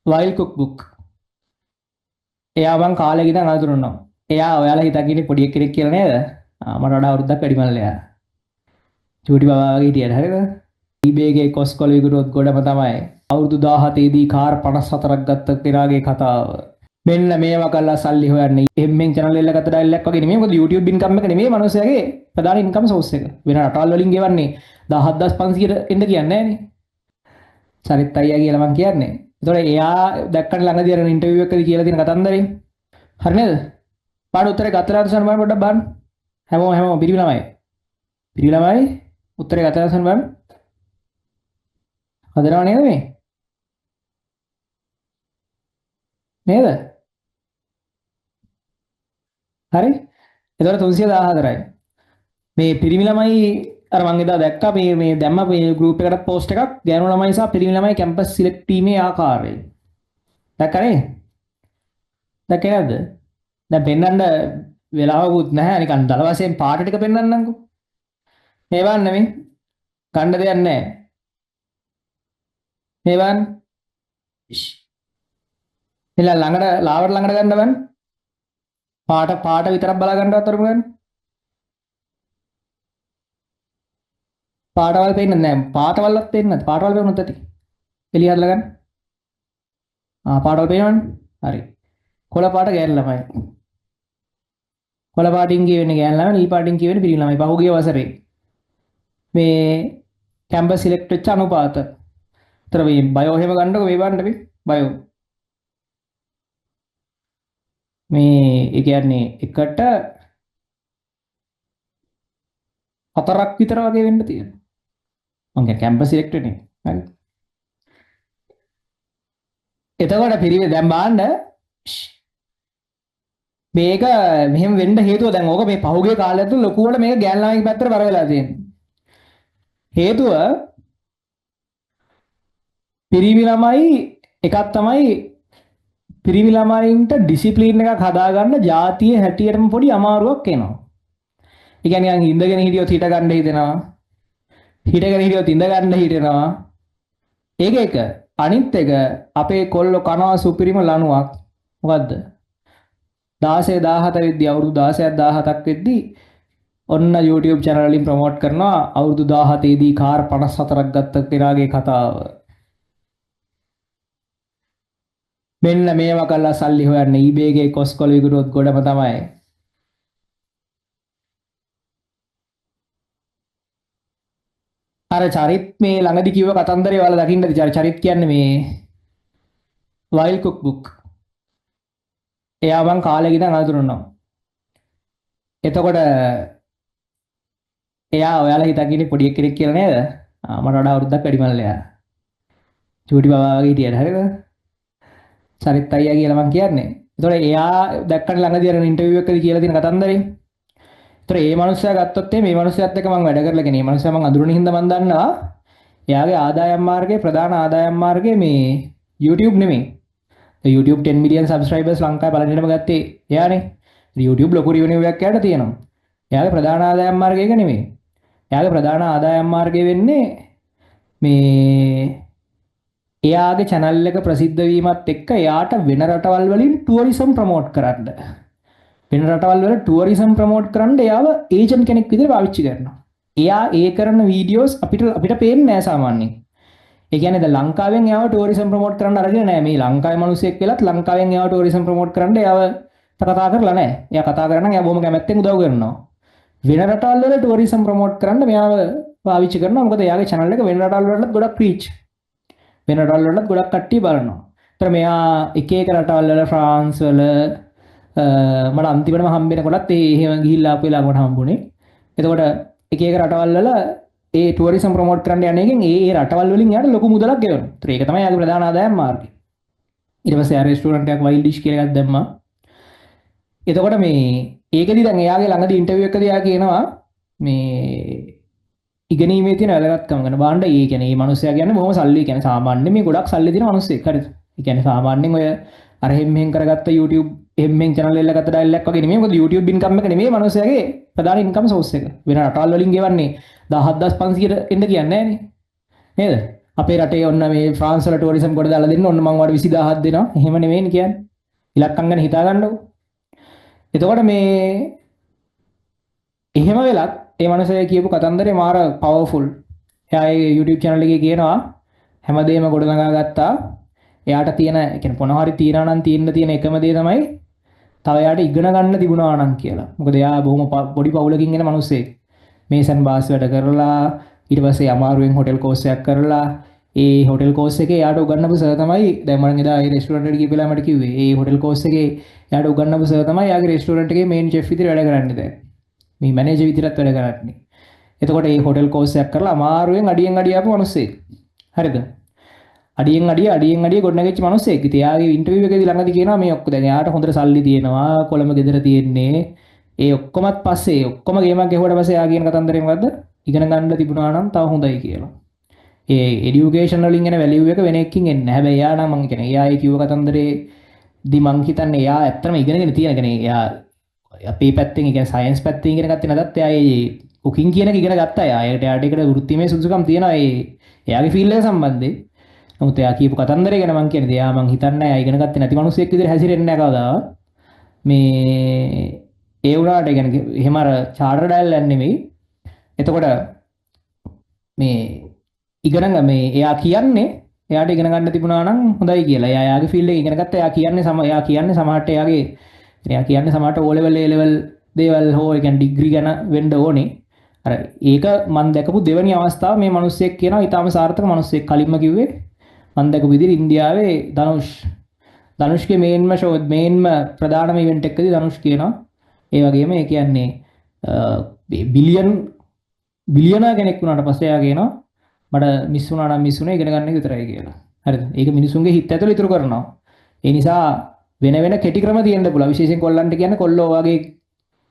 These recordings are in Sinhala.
Wild cook book. එයා මං කාලෙක ඉඳන් අඳුරනවා. එයා ඔයාලා හිතන් ඉන්නේ පොඩි එක්කෙනෙක් කියලා නේද? ආ මට වඩා අවුරුද්දක් වැඩි මල්ල එයා. චූටි බබා වගේ හිටියට හරිද? eBay එකේ කොස් කොළ විකුණුවොත් ගොඩම තමයි. අවුරුදු 17 දී කාර් 54ක් ගත්ත කෙනාගේ කතාව. මෙන්න මේවා කරලා සල්ලි හොයන්නේ. එම්ෙන් channel එක ගත්ත ඩයලොග් එකක් වගේ නෙමෙයි. මොකද YouTube income එක නෙමෙයි මනුස්සයාගේ ප්‍රධාන ඉන්කම් සෝස් එක. වෙන රටවල් වලින් ගෙවන්නේ 17500ට එන්න කියන්නේ නෑනේ. චරිත් අයියා කියලා මං කියන්නේ. ඒතකොට එයා දැක්කනේ ළඟදී අර ඉන්ටර්විව් එකකදී කියලා තියෙන කතන්දරේ. හරි නේද? පාඩ උත්තරේ ගත්තලා අරසන් බලන්න පොඩ්ඩක් බලන්න. හැමෝම හැමෝම පිරිමි ළමයි. පිරිමි ළමයි උත්තරේ ගත්තලා අරසන් බලන්න. හදනව නේද මේ? නේද? හරි? එතකොට 314යි. මේ පිරිමි ළමයි අර මං එදා දැක්කා මේ මේ දැම්ම මේ ගෲප් එකකට පෝස්ට් එකක් ගෑනු ළමයි සහ පිරිමි ළමයි කැම්පස් සිලෙක්ට් වීමේ ආකාරය. දැක්කා නේ? දැක්කේ නැද්ද? දැන් පෙන්වන්න වෙලාවකුත් නැහැ නිකන් දල වශයෙන් පාට ටික පෙන්වන්නම්කෝ. මේ බලන්න මේ ගන්න දෙයක් නැහැ. මේ බලන්න. එලා ළඟට ලාවට ළඟට ගන්න බලන්න. පාට පාට විතරක් බලා ගන්නවත් අරමු ගන්න. පාටවල් පේන්නේ නැහැ. පාටවල්වත් පේන්නේ නැත්. පාටවල් පේනුත් ඇති. එළිය හදලා ගන්න. ආ පාටවල් පේනවනේ. හරි. කොළ පාට ගෑනු ළමයි. කොළ පාටින් කියවෙන්නේ ගෑනු ළමයි, නිල් පාටින් කියවෙන්නේ පිරිමි ළමයි. පහුගිය වසරේ මේ කැම්පස් සිලෙක්ට් වෙච්ච අනුපාත. උතර මේ බයෝ එහෙම ගන්නකො මේ බලන්න මේ බයෝ. මේ ඒ කියන්නේ එකට හතරක් විතර වගේ වෙන්න තියෙනවා. මං කියන්නේ කැම්පස් සිලෙක්ට් වෙන්නේ. හරි. එතකොට පිරිමි දැන් බලන්න මේක මෙහෙම වෙන්න හේතුව දැන් ඕක මේ පහුගිය කාලය තුළ ලොකුවට මේක ගෑනු ළමයිගේ පැත්තට බර වෙලා තියෙනවා. හේතුව පිරිමි ළමයි එකක් තමයි පිරිමි ළමයින්ට ඩිසිප්ලින් එකක් හදාගන්න ජාතිය හැටියටම පොඩි අමාරුවක් එනවා. ඒ කියන්නේ නිකන් ඉඳගෙන හිටියොත් හිට ගන්න හිතෙනවා. හිටගෙන හිටියොත් ඉඳ ගන්න හිතෙනවා. ඒක එක. අනිත් එක අපේ කොල්ලෝ කනවා සුපිරිම ලණුවක්. මොකද්ද? 16 17 වෙද්දී අවුරුදු 16ක් 17ක් වෙද්දී ඔන්න YouTube channel වලින් ප්‍රොමෝට් කරනවා අවුරුදු 17 දී කාර් 54ක් ගත්ත කෙනාගේ කතාව. මෙන්න මේවා කරලා සල්ලි හොයන්න eBay එකේ කොස් කොළ විකුණුවොත් ගොඩම තමයි. අර චරිත් මේ ළඟදි කිව්ව කතන්දරේ ඔයාලා දකින්නද? චරිත් කියන්නේ මේ වයිල්ඩ් කුක් බුක්. එයා මං කාලෙක ඉඳන් අඳුරනවා. එතකොට එයා ඔයාලා හිතන් ඉන්නේ පොඩි එක්කෙනෙක් කියලා නේද? ආ මට වඩා අවුරුද්දක් වැඩි මල්ල එයා. චූටි බබා වගේ හිටියට හරිද? චරිත් අයියා කියලා මං කියන්නේ. එතකොට එයා දැක්කනේ ළඟදී අර ඉන්ටර්විව් එකකදී කියලා තියෙන කතන්දරේ. එතකොට මේ මනුස්සයා ගත්තොත් මේ මනුස්සයාත් එක්ක මං වැඩ කරලා කියන්නේ මේ මනුස්සයා මං අඳුරන හින්දා මං දන්නවා එයාගේ ආදායම් මාර්ගයේ ප්‍රධාන ආදායම් මාර්ගය මේ YouTube නෙමෙයි. YouTube 10 million subscribers ලංකාවේ පළවෙනිටම ගත්තේ එයානේ. YouTube ලොකු රිවෙනියු එකක් එයාට තියෙනවා. එයාගේ ප්‍රධාන ආදායම් මාර්ගය ඒක නෙමෙයි. එයාගේ ප්‍රධාන ආදායම් මාර්ගය වෙන්නේ මේ එයාගේ channel එක ප්‍රසිද්ධ වීමත් එක්ක එයාට වෙන රටවල් වලින් ටුවරිසම් ප්‍රොමෝට් කරන්න. වෙන රටවල් වල ටුවරිසම් ප්‍රොමෝට් කරන්න එයාව ඒජන්ට් කෙනෙක් විදිහට පාවිච්චි කරනවා. එයා ඒ කරන වීඩියෝස් අපිට පේන්නේ නෑ සාමාන්‍යයෙන්. ඒ කියන්නේ දැන් ලංකාවෙන් එයාව ටුවරිසම් ප්‍රොමෝට් කරන්න අරගෙන නෑ. මේ ලංකාවේ මිනිස්සෙක් වෙලත් ලංකාවෙන් එයාව ටුවරිසම් ප්‍රොමෝට් කරන්න එයාව කතා කරලා නෑ. එයා කතා කරා නම් එයා බොහොම කැමැත්තෙන් උදව් කරනවා. වෙන රටවල් වල ටුවරිසම් ප්‍රොමෝට් කරන්න මෙයාව පාවිච්චි කරනවා. මොකද එයාගේ channel එක වෙන රටවල් වලටත් ගොඩක් රීච්. වෙන රටවල් වලටත් ගොඩක් කට්ටිය බලනවා. ඒතර මෙයා එක එක රටවල් වල ෆ්‍රාන්ස් වල මට අන්තිමටම හම්බෙනකොටත් ඒ එහෙම ගිහිල්ලා ආපු වෙලාවක මට හම්බුනේ. එතකොට එක එක රටවල් වල ඒ ටුවරිසම් ප්‍රොමෝට් කරන්න යන එකෙන් ඒ ඒ රටවල් වලින් එයාට ලොකු මුදලක් ගෙවනවා. ඒතර ඒක තමයි එයාගේ ප්‍රධාන ආදායම් මාර්ගය. ඊට පස්සේ එයා රෙස්ටුරන්ට් එකක් වයිල්ඩ් ඩිෂ් කියලා එකක් දැම්මා. එතකොට මේ ඒකෙදි දැන් එයාගේ ළඟදී ඉන්ටර්විව් එකකදී එයා කියනවා මේ ඉගෙනීමේ තියෙන වැදගත්කම ගැන. බාණ්ඩ ඒ කියන්නේ මේ මිනිස්සයා කියන්නේ බොහොම සල්ලි කියන්නේ සාමාන්‍යයෙන් මේ ගොඩක් සල්ලි තියෙන මිනිස්සෙක්. හරිද? ඒ කියන්නේ සාමාන්‍යයෙන් ඔය අර එහෙම් මෙහෙම් කරගත්ත YouTube එහෙම් මෙහෙම් channel එක ගත්ත ඩයලොග් එකක් වගේ නෙමෙයි. මොකද YouTube income එක නෙමෙයි මිනිස්සයාගේ ප්‍රධාන ඉන්කම් සෝස් එක. වෙන රටවල් වලින් ගෙවන්නේ 17500ට එන්න කියන්නේ නෑනේ. නේද? අපේ රටේ ඔන්න මේ ෆ්‍රාන්ස් වල ටුවරිසම් ගොඩ දාලා දෙන්න ඔන්න මං ඔයාලට 20000ක් දෙනවා. එහෙම නෙමෙයිනේ කියන්නේ. ඉලක්කම් ගැන හිතා ගන්නකෝ. එතකොට මේ එහෙම වෙලත් ඒ මනුස්සයා කියපු කතන්දරේ මාර පවර්ෆුල්. එයා ඒ YouTube channel එකේ කියනවා හැමදේම ගොඩනගා ගත්තා. එයාට තියෙන ඒ කියන්නේ මොන හරි තියනවා නම් තියෙන්න තියෙන එකම දේ තමයි තව එයාට ඉගෙන ගන්න තිබුණා නම් කියලා. මොකද එයා බොහොම පොඩි පවුලකින් එන මිනිස්සෙක්. මේසන් බාස් වැඩ කරලා ඊට පස්සේ අමාරුවෙන් හොටෙල් කෝස් එකක් කරලා ඒ හොටෙල් කෝස් එකේ එයාට උගන්වපු සර් තමයි දැන් මම එදා ඒ රෙස්ටුරන්ට් එකට ගිහලා වෙලාව මට කිව්වේ ඒ හොටෙල් කෝස් එකේ එයාට උගන්වපු සර් තමයි එයාගේ රෙස්ටුරන්ට් එකේ මේන් චෙෆ් විදිහට වැඩ කරන්නේ දැන්. මේ මැනේජර් විදිහටත් වැඩ කරන්නේ. එතකොට ඒ හොටෙල් කෝස් එකක් කරලා අමාරුවෙන් අඩියෙන් අඩිය ආපු මිනිස්සෙක්. හරිද? අඩියෙන් අඩිය අඩියෙන් අඩිය ගොඩනැගිච්ච මිනිස්සෙක්. ඉතින් එයාගේ ඉන්ටර්විව් එකේදී ළඟදී කියනවා මේ ඔක්කොම දැන් එයාට හොඳට සල්ලි තියෙනවා, කොළඹ ගෙදර තියෙන්නේ. ඒ ඔක්කොමත් පස්සේ ඔක්කොම ගේමක් ගැහුවට පස්සේ එයා කියන කතන්දරේ මොකද්ද? ඉගෙන ගන්න තිබුණා නම් තව හොඳයි කියලා. ඒ එඩියුකේෂන් වලින් එන වැලියු එක වෙන එකකින් එන්නේ නැහැ. හැබැයි එයා නම් මං කියන්නේ එයා ඒ කිව්ව කතන්දරේදී මං හිතන්නේ එයා ඇත්තටම ඉගෙනගෙන තියෙන කෙනෙක්. එයා අපේ පැත්තෙන් ඒ කියන්නේ සයන්ස් පැත්තෙන් ඉගෙන ගත්තේ නැතත් එයා ඒ කුකින් කියන එක ඉගෙන ගත්තා. එයා ඒකට එයාට ඒකට වෘත්තිමය සුදුසුකම් තියෙනවා ඒ එයාගේ ෆීල්ඩ් එක සම්බන්ධයෙන්. නමුත් එයා කියපු කතන්දරේ ගැන මං කියන්නේ එයා මං හිතන්නේ එයා ඉගෙන ගත්තේ නැති මිනිස්සෙක් විදිහට හැසිරෙන්නේ නැහැ කවදාවත්. මේ ඒ වුණාට ඒ කියන්නේ එහෙම අර චාටර් ඩයල් නෙමෙයි. එතකොට මේ ඉගෙන මේ එයා කියන්නේ එයාට ඉගෙන ගන්න තිබුණා නම් හොඳයි කියලා. එයා එයාගේ ෆීල්ඩ් එක ඉගෙන ගත්තා. එයා කියන්නේ සම එයා කියන්නේ සමහරට එයාගේ එයා කියන්නේ සමහරට O level A level දේවල් හෝ ඒ කියන්නේ ඩිග්‍රී ගැන වෙන්න ඕනේ. අර ඒක මං දැකපු දෙවෙනි අවස්ථාව මේ මිනිස්සෙක් කියනවා ඊටාම සාර්ථක මිනිස්සෙක්. කලින්ම කිව්වේ මං දැකපු විදිහට ඉන්දියාවේ ධනුෂ්ගේ මේන්ම ෂෝ මේන්ම ප්‍රධානම ඉවෙන්ට් එකකදී ධනුෂ් කියනවා. ඒ වගේම ඒ කියන්නේ බිලියන් බිලියනර් කෙනෙක් වුණාට පස්සේ එයා කියනවා මට මිස් වුණා නම් මිස් වුණා ඉගෙන ගන්න එක විතරයි කියලා. හරිද? ඒක මිනිසුන්ගේ හිත ඇතුළේ ඉතුරු කරනවා. ඒ නිසා වෙන වෙන කෙටි ක්‍රම තියෙන්න පුළුවන්. විශේෂයෙන් කොල්ලන්ට කියන්නේ කොල්ලෝ වගේ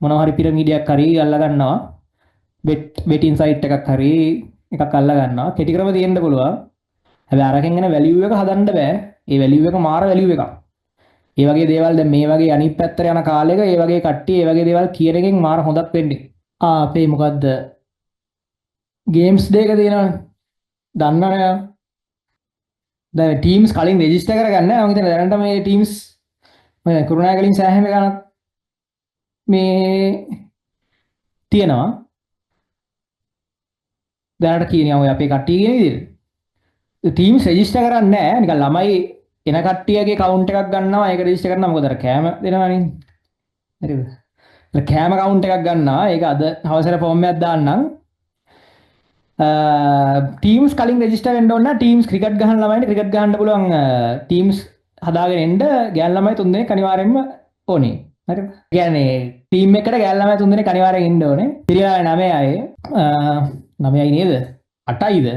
මොනවා හරි පිරමීඩයක් හරි අල්ල ගන්නවා. බෙටින් සයිට් එකක් හරි එකක් අල්ල ගන්නවා. කෙටි ක්‍රම තියෙන්න පුළුවන්. හැබැයි අරකින් එන වැලියු එක හදන්න බෑ. ඒ වැලියු එක මාර වැලියු එකක්. ඒ වගේ දේවල් දැන් මේ වගේ අනිත් පැත්තට යන කාලෙක ඒ වගේ කට්ටිය ඒ වගේ දේවල් කියන එකෙන් මාර හොඳක් වෙන්නේ. ආ අපේ මොකද්ද ගේම්ස් ඩේ එක තියෙනවනේ. දන්නවනේ ඔයා. දැන් ටීම්ස් කලින් රෙජිස්ටර් කරගන්න නෑ. මං හිතන්නේ දැනට මේ ටීම්ස් මම කුරුණෑගලින් සෑහෙන ගණක් මේ තියෙනවා. දැනට කියන්නේ ඔය අපේ කට්ටිය කියන විදිහට. ටීම්ස් රෙජිස්ටර් කරන්නේ නෑ. නිකන් ළමයි එන කට්ටියගේ කවුන්ට් එකක් ගන්නවා. ඒක රෙජිස්ටර් කරනවා. මොකද අර කෑම දෙනවනේ. හරිද? අර කෑම කවුන්ට් එකක් ගන්නවා. ඒක අද හවසට ෆෝම් එකක් දාන්නම්. ටීම්ස් කලින් රෙජිස්ටර් වෙන්න ඕන නම් ටීම්ස් ක්‍රිකට් ගහන ළමයින්ට ක්‍රිකට් ගහන්න පුළුවන් ටීම්ස් හදාගෙන එන්න ගෑන් ළමයි තුන් දෙනෙක් අනිවාර්යෙන්ම ඕනේ. හරිද? ඒ කියන්නේ ටීම් එකකට ගෑන් ළමයි තුන් දෙනෙක් අනිවාර්යෙන් ඉන්න ඕනේ. පිරිමි ළමයි 9යි 9යි නේද? 8යිද?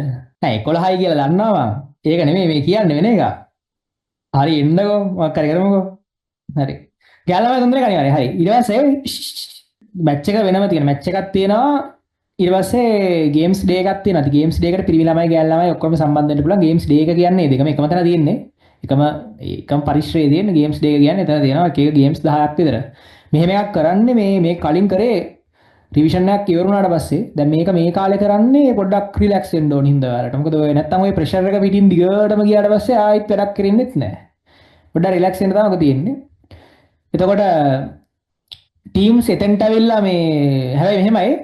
නෑ 11යි කියලා දන්නවා මං. ඒක නෙමෙයි මේ කියන්නේ වෙන එකක්. හරි එන්නකෝ මොකක් හරි කරමුකෝ. හරි. ගෑන් ළමයි තුන් දෙනෙක් අනිවාර්යෙන්. හරි. ඊට පස්සේ මැච් එක වෙනම තියෙන මැච් එකක් තියෙනවා. ඊට පස්සේ ගේම්ස් ඩේ එකක් තියෙනවා. ඉතින් ගේම්ස් ඩේ එකට පිරිමි ළමයි ගෑන් ළමයි ඔක්කොම සම්බන්ධ වෙන්න පුළුවන්. ගේම්ස් ඩේ එක කියන්නේ දෙකම එකම තැන තියෙන්නේ. එකම එකම පරිශ්‍රයේ තියෙන ගේම්ස් ඩේ එක කියන්නේ එතන තියෙනවා එක එක ගේම්ස් 10ක් විතර. මෙහෙම එකක් කරන්නේ මේ මේ කලින් කරේ රිවිෂන් එකක් ඉවර වුණාට පස්සේ දැන් මේක මේ කාලේ කරන්නේ පොඩ්ඩක් රිලැක්ස් වෙන්න ඕන හින්දා ඔයාලට. මොකද ඔය නැත්තම් ඔය ප්‍රෙෂර් එක පිටින් දිගටම ගියාට පස්සේ ආයෙත් වැඩක් කරෙන්නෙත් නෑ. පොඩ්ඩක් රිලැක්ස් වෙන්න තමයි ඔක තියෙන්නේ. එතකොට ටීම්ස් එතෙන්ට ඇවිල්ලා මේ හැබැයි මෙහෙමයි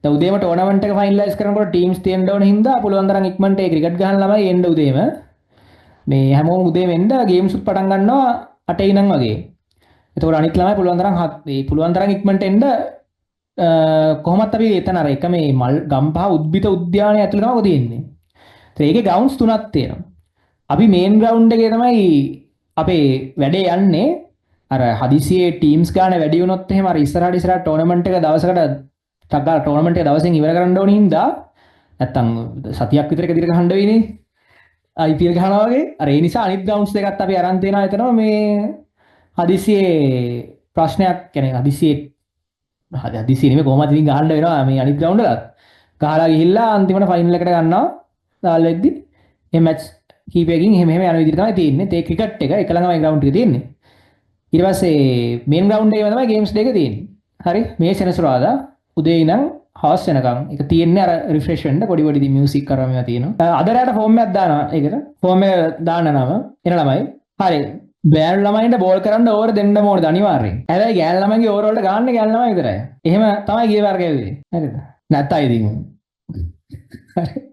දැන් උදේම ටෝර්නමන්ට් එක ෆයිනලයිස් කරනකොට ටීම්ස් තියෙන්න ඕන හින්දා පුළුවන් තරම් ඉක්මනට ඒ ක්‍රිකට් ගහන ළමයි එන්න උදේම මේ හැමෝම උදේම එන්න ගේම්ස් උත් පටන් ගන්නවා 8 ඉඳන් වගේ. එතකොට අනිත් ළමයි පුළුවන් තරම් හත් ඒ පුළුවන් තරම් ඉක්මනට එන්න කොහොමත් අපි එතන අර එක මේ මල් ගම්පහ උද්භිත උද්‍යානය ඇතුළේ තමයි ඔක තියෙන්නේ. ඒත් ඒකේ ග්‍රවුන්ඩ්ස් තුනක් තියෙනවා. අපි මේන් ග්‍රවුන්ඩ් එකේ තමයි අපේ වැඩේ යන්නේ. අර හදිසියේ ටීම්ස් ගාන වැඩි වුණොත් එහෙම අර ඉස්සරහට ඉස්සරහට ටෝර්නමන්ට් එක දවසකට ටක් ගාලා ටෝර්නමන්ට් එක දවසෙන් ඉවර කරන්න ඕන හින්දා නැත්තම් සතියක් විතර එක දිගට ගහන්න වෙයිනේ. IPL ගහනවා වගේ. අර ඒ නිසා අනිත් ග්‍රවුන්ඩ්ස් දෙකත් අපි අරන් තියනවා එතනම මේ හදිසියේ ප්‍රශ්නයක් කියන්නේ හදිසියේ හදිසියේ නෙමෙයි කොහොමද ඉතින් ගහන්න වෙනවා මේ අනිත් ග්‍රවුන්ඩ් වලත්. ගහලා ගිහිල්ලා අන්තිමට ෆයිනල් එකට ගන්නවා. දාලා වෙද්දි මේ මැච් කීපයකින් එහෙම එහෙම යන විදිහට තමයි තියෙන්නේ. ඒ ක්‍රිකට් එක එක ළඟමයි ග්‍රවුන්ඩ් එක තියෙන්නේ. ඊට පස්සේ මේන් ග්‍රවුන්ඩ් එකේම තමයි ගේම්ස් දෙක තියෙන්නේ. හරි මේ සෙනසුරාදා උදේ ඉඳන් හවස් වෙනකන් ඒක තියෙන්නේ අර රිෆ්‍රෙෂ් වෙන්න පොඩි පොඩි මියුසික් කරා මේවා තියෙනවා. අද රැට ෆෝම් එකක් දානවා ඒකට. ෆෝම් එක දාන්න නම එන ළමයි. හරි. ගෑනු ළමයින්ට බෝල් කරන්න ඕවර් දෙන්න ඕනද අනිවාර්යෙන්. හැබැයි ගෑනු ළමයින්ගේ ඕවර් වලට ගන්න ගෑනු ළමයි විතරයි. එහෙම තමයි ගිය පාර ගැව්වේ. හරිද? නැත්තම් ඉතින්. හරි.